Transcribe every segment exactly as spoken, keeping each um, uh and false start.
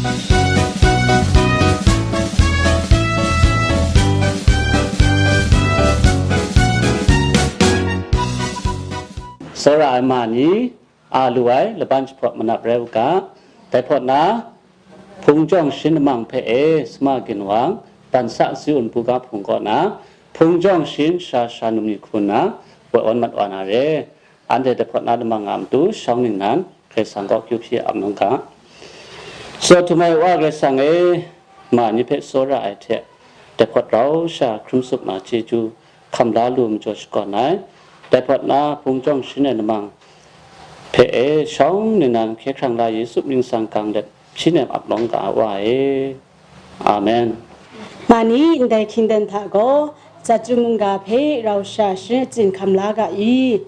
Tsawra ai ma ni, a lu ai laban jahpraw manap rai u ga. Dai hpawt na, hpung jawng sharin lamang hpe e sama ginwang, bansa si un buga hpung kaw na, hpung jawng sharin sara sara num ni hku nna, woi awn mat wa na re. Anhte dai hpawt na lamang nga matu, shawng ningnan, Karai Kasang kaw kyu hpyi ap nang ga. Tsaw htum ai Wa Karai Kasang e, ma ni hpe tsawra ai hte, dai hpawt rau sha hkrum tsup na chyeju hkam la lu majaw shakawn ai, dai hpawt na hpung jawng sharin ai lamang hpe e shawng ningnan hkye hkrang la Yesu mying tsang gang let hpyi nem ap lawng ga ai Wa e. Amen. Ma ni ndai hkying dan hta gaw, Chyachu mungga hpe rau sha sharin atsin hkam la ga i,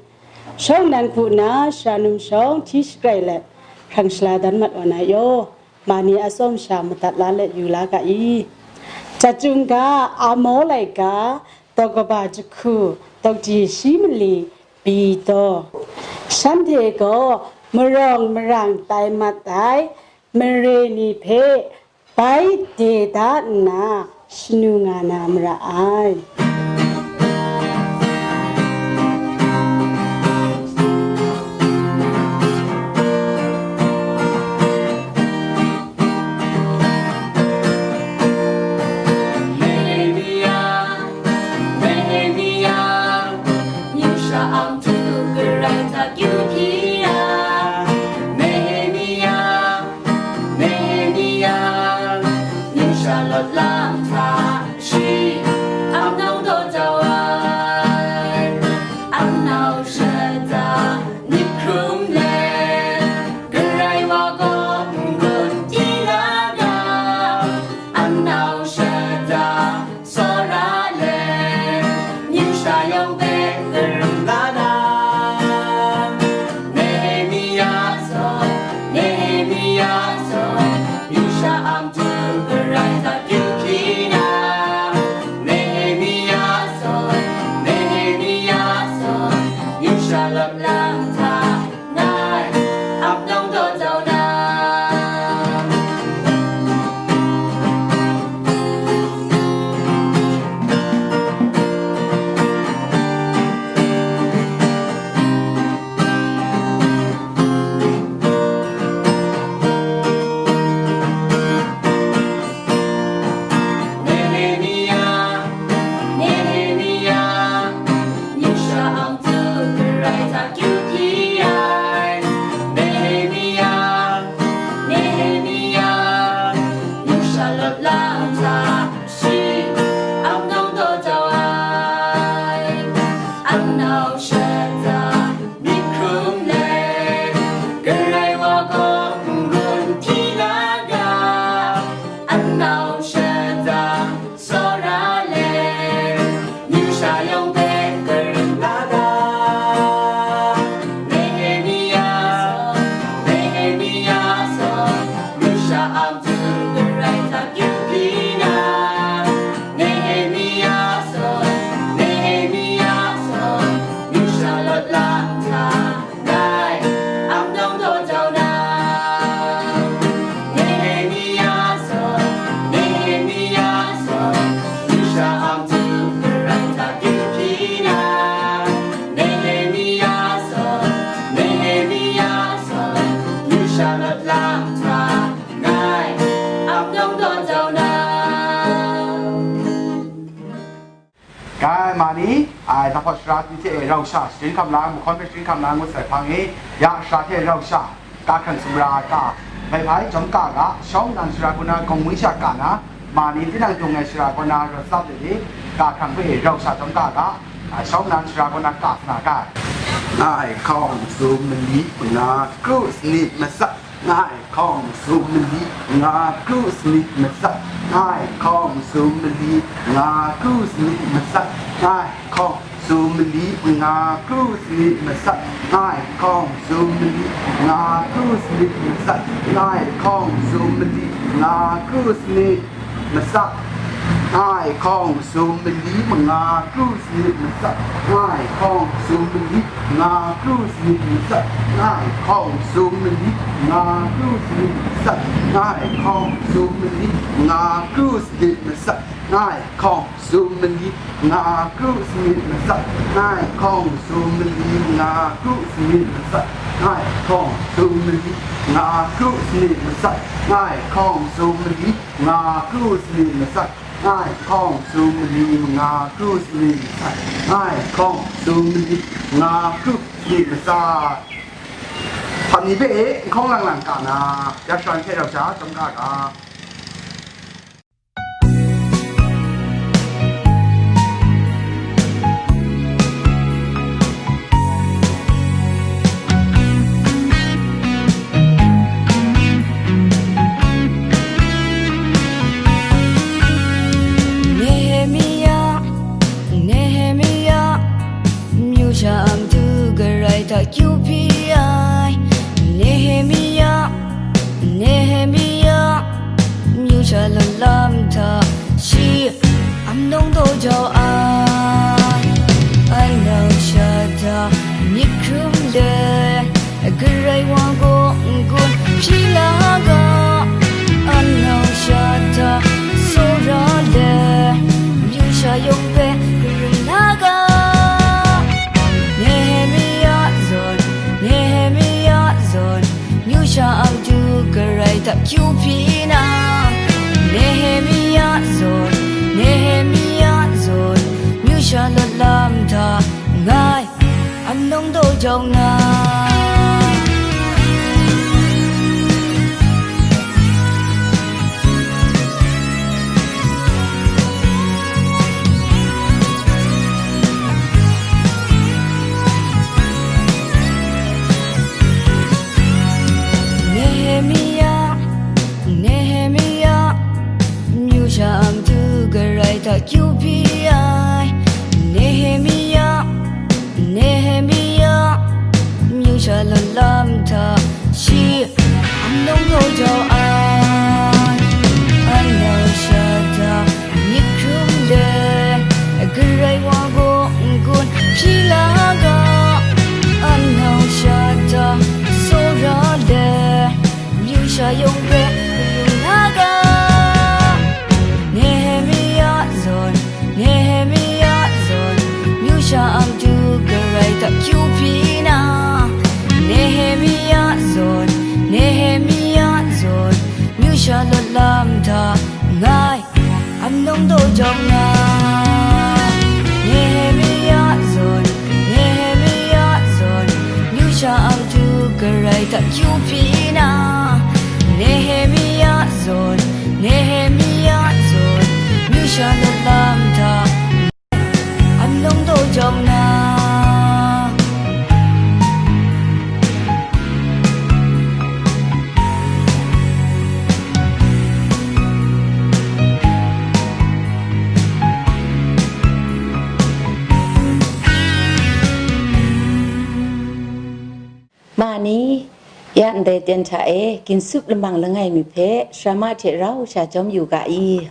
shawng nnan hku nna sara num shawng hti shagrai let, hkrang shala dan mat wa na yaw, ma ni a tsawm sha madat la let yu la ga i. Chyachu mungga, Amo laika, daw kaba jahku, daw di shi mali, bi daw. Shanhte gaw marawng marang tai mat ai, mare ni hpe bai de da nna shanu nga na mara ai. Nehemia, Nehemia, Yusha ang tu karai ta kyu ki ya. Nehemia, Nehemia, Yusha lawt lang hta shi ang nau daw jau ai. Ang nau shada myit hkrum let, Karai wa gaw n-gun di la ga, ang nau shada tsawra let, Yusha yawng hpe karum la na. Nehemia zawn, Nehemia zawn, Yusha ang tu karai ta kyu hpyi na. Nehemia zawn, Nehemia zawn, Yusha lawt lang hta, ngai ap nang daw jau na. Nehemia, Nehemia, Yusha ang tu karai ta kyu hpyi ai. Nehemia, Nehemia, Yusha lawt lang hta shi ang nau daw jau ai. Ang nau shada myit hkrum let, Karai wa gaw n-gun hpyi la ga, ang nau shada tsawra let, Yusha yawng hpe karum la ga. Nehemia, Nehemia zawn, Yusha ang tu karai ta kyu hpyi na. Nehemia zawn, Nehemia zawn, Yusha lawt lang hta, ngai ap nang daw jau na. Nehemia zawn, Nehemia zawn, Yusha ang tu karai ta kyu hpyi na. Nehemia zawn, Nehemia zawn, Yusha lawt lang hta, ngai ap nang daw jau na. Ngai ma ni, ai, Nahpaw Sara hte rau sha sharin hkam la, Mahkawn hpe sharin hkam la ngut sai hpang e, ya sara hte rau sha, ka hkrang sumra ka, bai hpai jawm ka ga, shawng nnan sara kaw na, gawng wun sha ka na, ma ni tinang dung ai sara kaw na, rawt tsap let e, ka hkrang hpe rau sha jawm ka ga, a, shawng nnan sara kaw na ka sa na ga. Ngai hkawng sum mali manga kru sanit matsat, ngai hkawng sum mali manga kru sanit matsat, ngai hkawng sum mali manga kru sanit matsat, ngai hkawng sum mali manga kru sanit matsat, ngai hkawng sum mali manga kru sanit matsat, ngai hkawng sum mali manga kru sanit matsat. Ngai hkawng sum mali manga kru sanit matsat, ngai hkawng sum mali manga kru sanit matsat, ngai hkawng sum mali manga kru sanit matsat, ngai hkawng sum mali manga kru sanit matsat, ngai hkawng sum mali manga kru sanit matsat, ngai hkawng sum mali manga kru sanit matsat, ngai hkawng sum mali manga kru sanit matsat, ngai hkawng sum mali manga kru sanit matsat, ngai hkawng sum mali manga kru sanit matsat, ngai hkawng sum mali manga kru sanit matsat. Hpam ni hpe e, n hkawng lang lang ga na, ya shawan hte rau sha chyawm ga ga. Nehemia, Nehemia, myu sha a matu garai hta kyu hpyi ai. Nehemia, Nehemia, myu sha lawt lam hta shi a mung daw jau ai. Anau sha hta myit hkrum le, Karai wa gaw n-gun hpyi la ga, anau sha hta tsawra le, myu sha yawng hpe karum la ga. Nehemia zawn, Nehemia zawn, myu sha a matu garai hta kyu hpyi na, Nehemia zawn, Nehemia zawn, myu sha lawt lam hta ngai a mung daw jau na. Nehemia, Nehemia, myu sha a matu garai hta kyu hpyi ai. Nehemia, Nehemia, myu sha lawt lam hta shi a mung daw jau ai. Anau sha hta myit hkrum le, Karai wa gaw n-gun hpyi la ga, anau sha hta tsawra le, myu sha yawng hpe karum la ga. Nehemia zawn, Nehemia zawn, myu sha a matu garai hta kyu hpyi na, Nehemia zawn, Nehemia zawn, myu sha lawt lam hta ngai a mung daw jau na. Nehemia zawn, Nehemia zawn, myu sha a matu garai hta kyu hpyi na, Nehemia zawn, Nehemia zawn, myu sha lawt lam hta a mung daw jau na. Ma ni, ya ndai ten hta e ginsup lamang langai mi hpe sara ma hte rau sha jawm yu ga i?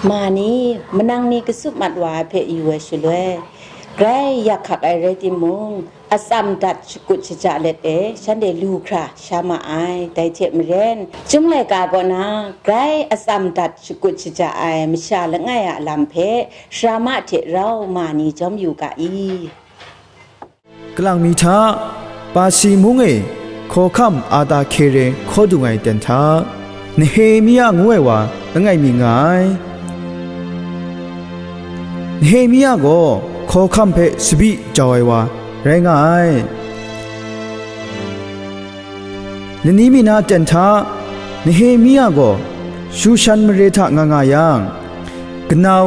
Ma ni, manang ni katsup mat wa ai hpe yu ai shaloi, grai yak hkak ai rai timung, atsam dat shakut shaja let e, shanhte lu hkra sha ma ai. Dai hte maren, Chyum laika kaw na, grai atsam dat shakut shaja ai masha langai a lam hpe, sara ma hte rau ma ni jawm yu ga i? Kalang mi hta, Pasi mung e hkawhkam Artakere hkaw dung ai ten hta, Nehemia ngu ai wa langai mi nga ai. Nehemia gaw hkawhkam hpe tsabyi jau ai wa rai nga ai. Lani mi na ten hta, Nehemia gaw Shushan mare hta nga nga yang, kanau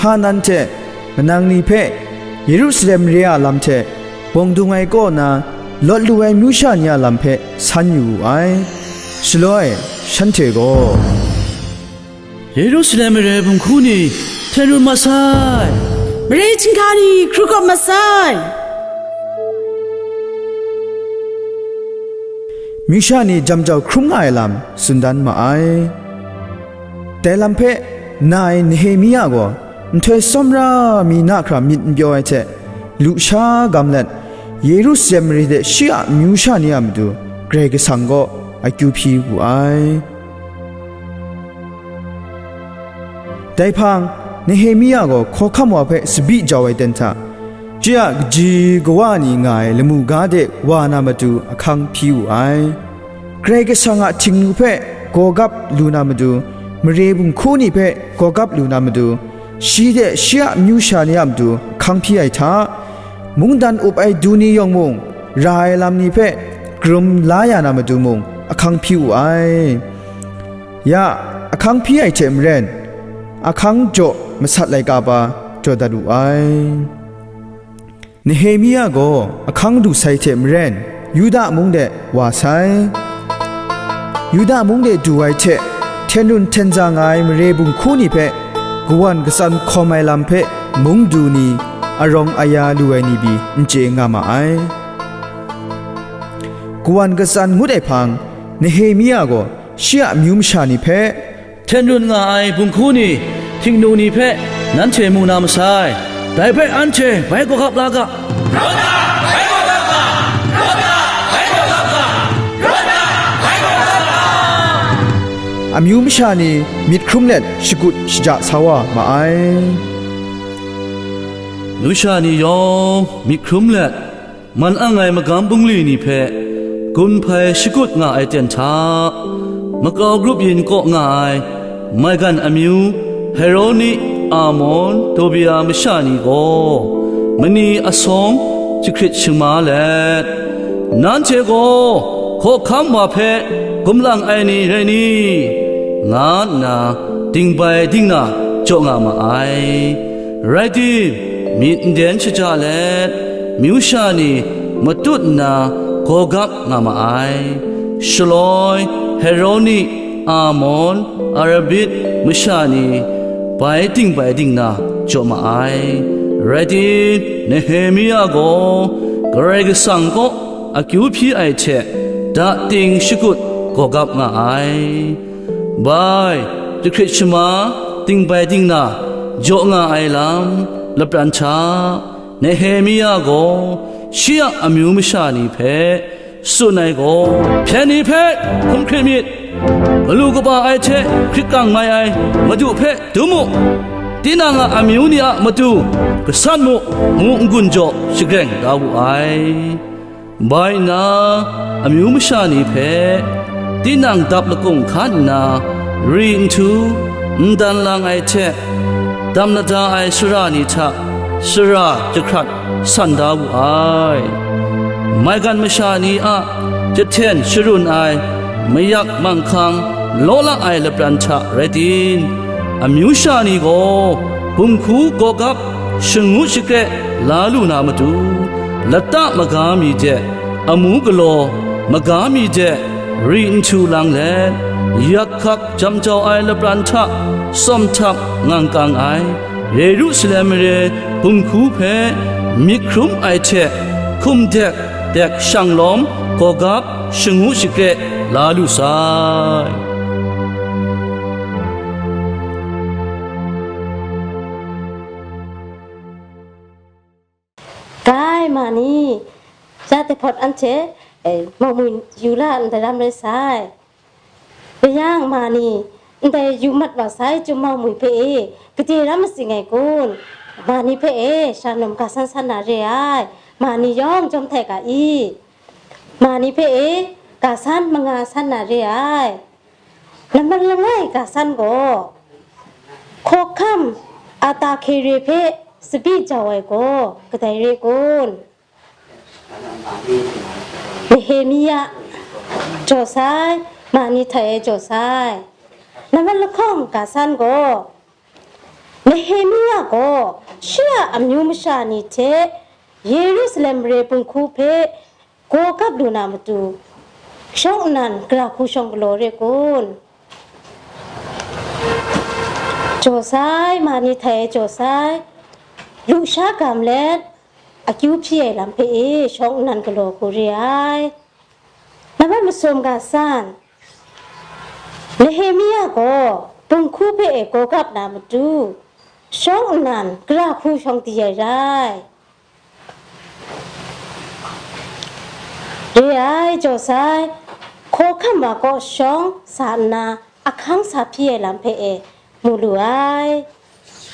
Hanan hte manang ni hpe Yerusalem mare a lam hte bawng dung ai kaw na lawt lu ai myu sha ni a lam hpe san yu wu ai. Shaloi, shanhte gaw, Yerusalem mare bunghku ni hten run mat sai, mare chyinghka ni hkru kawp mat sai, myu sha ni jam jau hkrum nga ai lam tsun dan ma ai. Dai lam hpe na ai Nehemia gaw nhtoi tsawmra mi na hkra myit n pyaw ai hte, lusha gam let, Yerusalem mare de shi a myu sha ni a matu Karai Kasang kaw akyu hpyi wu ai. Dai hpang, Nehemia gaw hkawhkam wa hpe tsabyi jau ai ten hta, shi a kaji kawa ni nga ai lamu ga de wa na matu ahkang hpyi wu ai. Karai Kasang a htingnu hpe gawgap lu na matu, mare bunghku ni hpe gawgap lu na matu, shi de shi a myu sha ni a matu ahkang hpyi ai hta, mungdan up ai du ni yawng mung, ra ai lam ni hpe karum la ya na matu mung ahkang hpyi wu ai. Ya, ahkang hpyi ai hte maren, ahkang jaw masat laika pa jaw dat wu ai. Nehemia gaw ahkang du sai hte maren, Yuda mung de wa sai. Yuda mung de du ai hte, hten run hten za nga ai mare bunghku ni hpe, kawan katsan hkawm ai lam hpe mung du ni, arawng aya lu ai ni pyi n chye nga ma ai. Kawan katsan ngut ai hpang, Nehemia gaw shi a amyu masha ni hpe, hten run nga ai bunghku ni, htingnu ni hpe nanhte mu na masai. Dai hpe anhte bai gawgap la ga. Amyu masha ni myit hkrum let shakut shaja sa wa ma ai. Amyu masha ni yawng myit hkrum let, man ang ai magam bungli ni hpe gun hpai shakut nga ai ten hta, makau grup yin kaw nga ai maigan amyu Heroni, Amon, Tobia masha ni gaw mani asawng jahkrit shingma let, "Nanhte gaw hkawhkam wa hpe gumlang ai ni rai ni?" nga nna dingbai dingna jaw nga ma ai. Rai tim, myit nden shaja let, amyu masha ni matut nna gawgap nga ma ai. Shaloi, Heroni, Amon, Arabit masha ni bai dingbai dingna jaw ma ai. Rai tim, Nehemia gaw Karai Kasang kaw akyu hpyi ai hte, da ting shakut gawgap nga ai. Bai, jahkrit shama, dingbai dingna jaw nga ai lam lapran hta, Nehemia gaw shi a amyu masha ni hpe tsun ai gaw, "Hpyen ni hpe hkum hkrit myit, galu kaba ai hte hkrit kang mai ai Madu hpe dum mu, tinang a amyu ni a matu gasat mu," ngu n-gun jaw shagreng da wu ai. Bai nna, amyu masha ni hpe tinang dap lakung hkan nna, ri nhtu, n dan lang ai hte, dam lada ai sara ni hta sara jahkrat san da wu ai. Maigan masha ni a jahten sharun ai mayak manghkang law la ai lapran hta rai tim, amyu masha ni gaw bunghku gawgap shangu shakre la lu na matu, lata maga mi de, amu galaw maga mi de, ri nhtu lang let, yak hkak jam jau ai lapran hta tsawm htap ngang kang ai Yerusalem mare bunghku hpe myit hkrum ai hte hkum dek dek shang lawm gawgap shangu shakre la lu sai. Ma ni, ya dai hpawt anhte, eh, mawng mwi yu la ndai lam rai sai. Rai yang, ma ni, ndai yu mat wa sai chyum mawng mwi hpe e, gade ram matsing ai kun? Ma ni hpe e, sha num ga san san na re ai, ma ni yawng jawm htai ga i? Ma ni hpe e, ga san manga san na re ai. Nambat langai ga san gaw, hkawhkam Artakere hpe tsabyi jau ai gaw kadai re kun? Nehemia jaw sai, ma ni hta e jaw sai. Nambat lahkawng ga san gaw, Nehemia gaw shi a amyu masha ni hte Yerusalem mare punghku hpe gaw gap lu na matu, shawng nnan gara hku shawng galaw re kun? Jaw sai, ma ni hta e jaw sai, lusha gam let, akyu hpyi ai lam hpe e shawng nnan galaw hku re ai. Nambat masum ga san, Nehemia gaw punghku hpe e gaw gap na matu, shawng nnan gara hku shawng di ai rai. Re ai, jaw sai, hkawhkam wa kaw shawng sa nna, ahkang sa hpyi ai lam hpe e mu lu ai.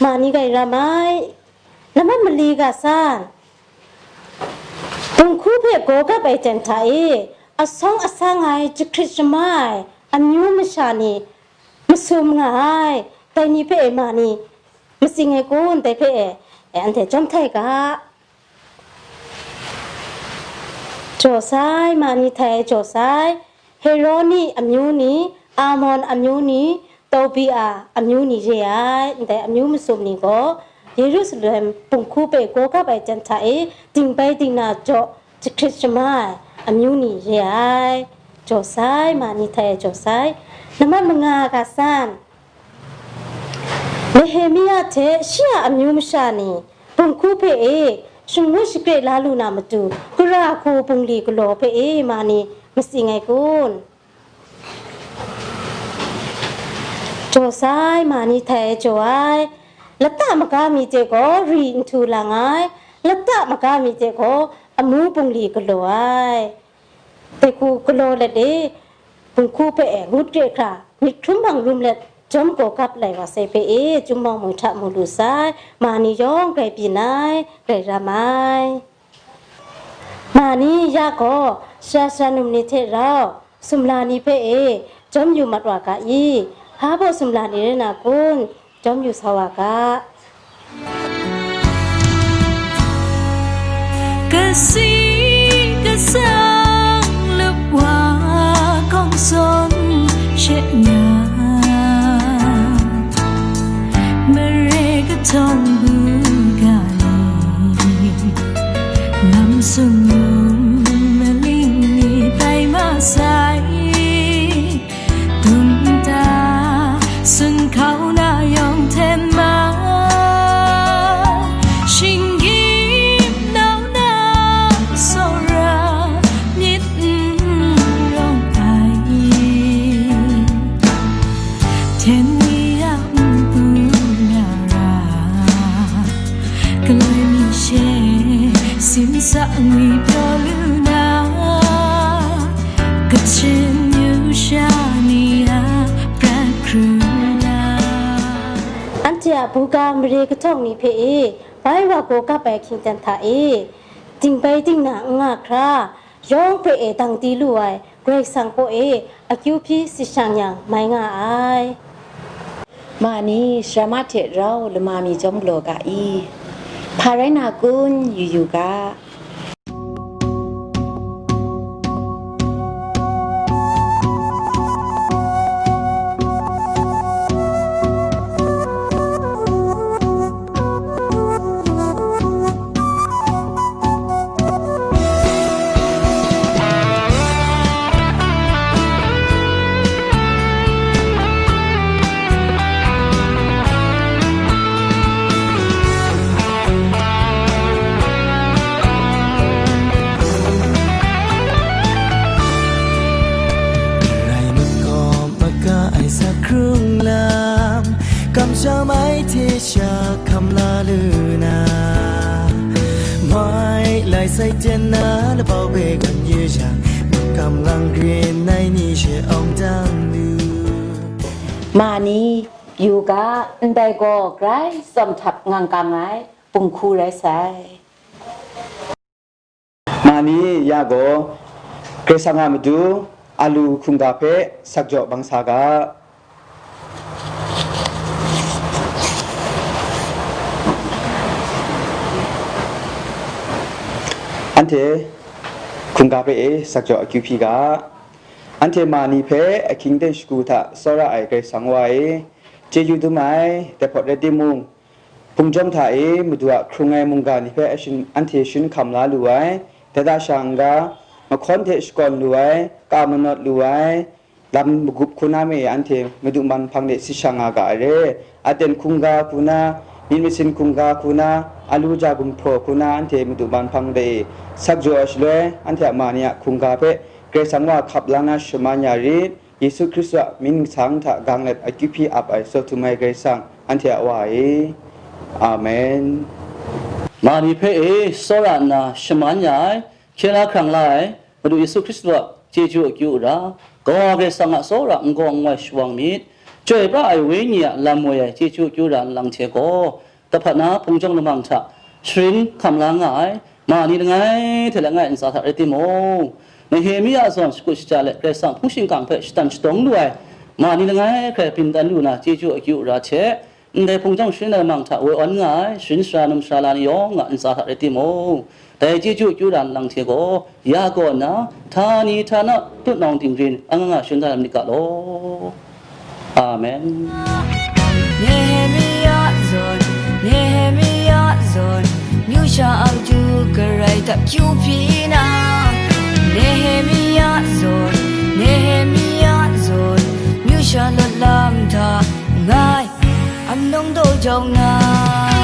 Ma ni gai ram ai. Nambat mali ga san, punghku hpe gaw gap ai ten hta e, asawng asang ai, jahkrit shama ai amyu masha ni masum nga ai, dai ni hpe e ma ni matsing ai kun, dai hpe e, e anhte jawm htai ga. Jaw sai, ma ni hta e jaw sai, Heroni amyu ni, Amon amyu ni, Tobia amyu ni re ai, ndai amyu masum ni gaw Yerusalem punghku hpe gaw gap ai ten hta e dingbai dingna jaw jahkrit shama ai amyu ni re ai. Jaw sai, ma ni hta e jaw sai. Nambat manga ga san, Nehemia hte shi a amyu masha ni punghku hpe e shangun shagre la lu na matu, gara hku bungli galaw hpe e ma ni matsing ai kun? Jaw sai, ma ni hta e jaw ai. Lata maga mi hte gaw ri nhtu lang ai, lata maga mi hte gaw amu bungli galaw ai. Dai hku galaw let e, punghku hpe e ngut re hkra, myit hkrum hpang rum let, jawm gaw gap lai wa sai hpe e, chyum mawng mwi hta mu lu sai, ma ni yawng grai byin ai, grai ram ai. Ma ni ya gaw, sara sara num ni hte rau, sumla ni hpe e, jawm yu mat wa ga i? Hpa baw sumla ni rai na kun? Jawm yu sa wa ga. Kasi kasang lap wa kawng sawn she nga, mare kahtawng bu ga ni, lam sung maling ni tai ma sai. Tum ta, sun hkau na yawng hten ma, shinggyim nau na tsawra myit n rawng ai. Hten ni a npu na ra, galoi mi she, sin sa ngwi pyaw lu na, Kachin yu sha ni a prat hkru na. Anhte a buga mare kahtawng ni hpe e, bai wa gaw gap ai hkying ten hta e, dingbai dingna n nga hkra, yawng hpe e dang di lu ai Karai Kasang kaw e akyu hpyi sit shang yang mai nga ai. Ma ni sharama hte rau lama mi jawm galaw ga i? Hpa rai na kun, yu yu ga. Rai makawp maka ai sa hkrung lam, kamsham ai hte sha hkam la lu na, mai Ai sai ten na labau hpe gawn yu jang, mukam lang grin ai ni she awng dang lu. Ma ni, yu ga, ndai gaw grai tsawm htap ngang kang ai punghku rai sai. Ma ni ya gaw, Karai Kasang a matu a lu hkungga hpe sakjaw bang sa ga. Anhte hkungga hpe e sakjaw akyu hpyi ga. Anhte ma ni hpe ahkying ten shagu hta tsawra ai Karai Kasang Wa e, chyeju dum ai, dai hpawt rai timung, hpung jawng hta e Madu a hkrung ai mungga ni hpe ashin-, anhte shin hkam la lu ai, dai hta sha n-ga, mahkawn hte shakawn lu ai, ka manawt lu ai, lam magup hku na me e anhte Madu man hpang de sit shang nga ga ai re. Aten hkungga hku na, myit masin hkungga hku na, alu ja gumhpraw hku na, anhte Madu man hpang de e sakjaw ai shaloi, anhte a ma ni a hkungga hpe Karai Kasang Wa hkap la na shaman ya rit. Yesu Hkristu a mying ningsang hta gang let akyu hpyi ap ai, tsaw htum ai Karai Kasang, anhte a Wa e. Amen. Ma ni hpe e tsawra nna shaman ya ai, hkye la hkrang la ai Madu Yesu Hkristu a chyeju akyu ra, Kawa Karai Kasang a tsawra n-gaw n-goi shawang myit. Chyoi pra ai Wenyi a lam woi ai chyeju akyu ra nlang hte gaw, kahpat na hpung jawng lamang hta sharin hkam la nga ai ma ni langai hte langai ntsa hta rai timung, Nehemia zawn shakut shaja let Karai Kasang hpung shingkang hpe shatan shadawng lu ai ma ni langai hkrai byin dan lu na chyeju akyu ra hte, ndai hpung jawng sharin lamang hta woi awn nga ai sharin sara num sara la ni yawng a ntsa hta rai timung, dai chyeju akyu ra nlang hte gaw ya kaw nna, htani htana tutnawng dingrin anga nga sharin da na myit ga law. Amen. Nehemia zawn, Nehemia zawn, myu sha akyu garai hta kyu hpyi na. Nehemia zawn, Nehemia zawn, myu sha lawt lam hta ngai, amnawng daw jau na.